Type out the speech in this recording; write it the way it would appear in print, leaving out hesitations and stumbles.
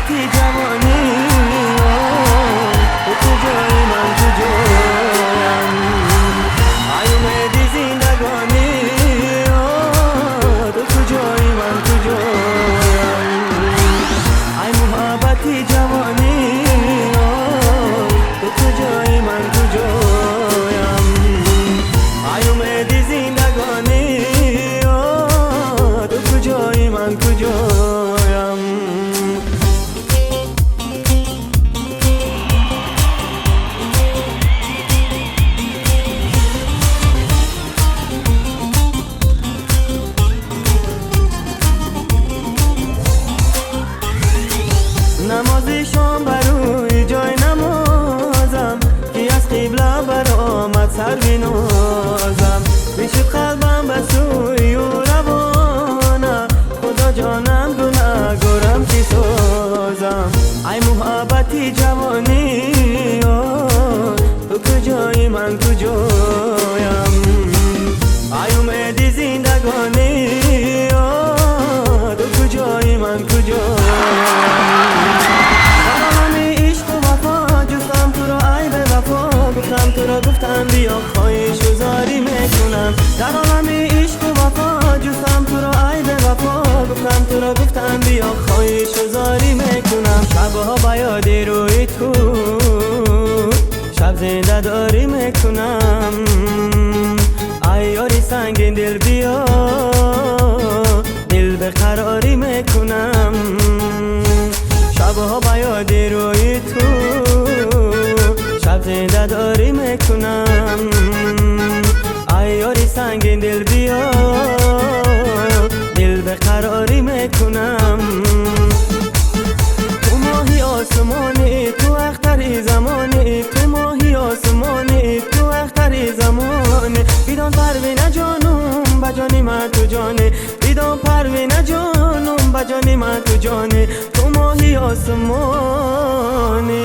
Муҳаббати ҷавонӣ, ту куҷоӣ, ман куҷоям? Ай умеди зиндагонӣ, ту куҷоӣ, ман куҷоям? Ай муҳаббати ҷавонӣ, ту куҷоӣ, ман куҷоям? Ай умеди зиндагонӣ, ту куҷоӣ, ман куҷоям? Намози шом барои ҷои намозам, ки аз қибла баромад сар бинозам. Бишуд қалбам ба сӯи ӯ равона, Худо ҷонам гунаҳгорам чӣ созам? Ай муҳаббати ҷавонӣ, ту куҷоӣ, ман куҷоям? Ай умеди зиндагонӣ, ту куҷоӣ, ман куҷоям? Гуфтам туро, гуфтам биё, хоҳишу зорӣ мекунам. Дар олами ишқу вафо ҷустам туро, ай бевафо. Гуфтам туро, гуфтам биё, хоҳишу зорӣ мекунам. Шабҳо ба ёди рӯи ту шаб зиндадорӣ мекунам. Ай ёри сангин дил, биё, дил беқарорӣ мекунам. Шабҳо ба ёди рӯи ту шаб зиндадорӣ мекунам. Ай ёри сангин дил, биё, дил беқарорӣ мекунам. Ту моҳи осмонӣ, ту ахтари замонӣ, ту моҳи осмонӣ, ту ахтари замонӣ. Бидон Парвина ҷонум, ба ҷони ман ту ҷонӣ. Бидон Парвина ҷонум, ба ҷони ман ту ҷонӣ. Ту моҳи осмонӣ.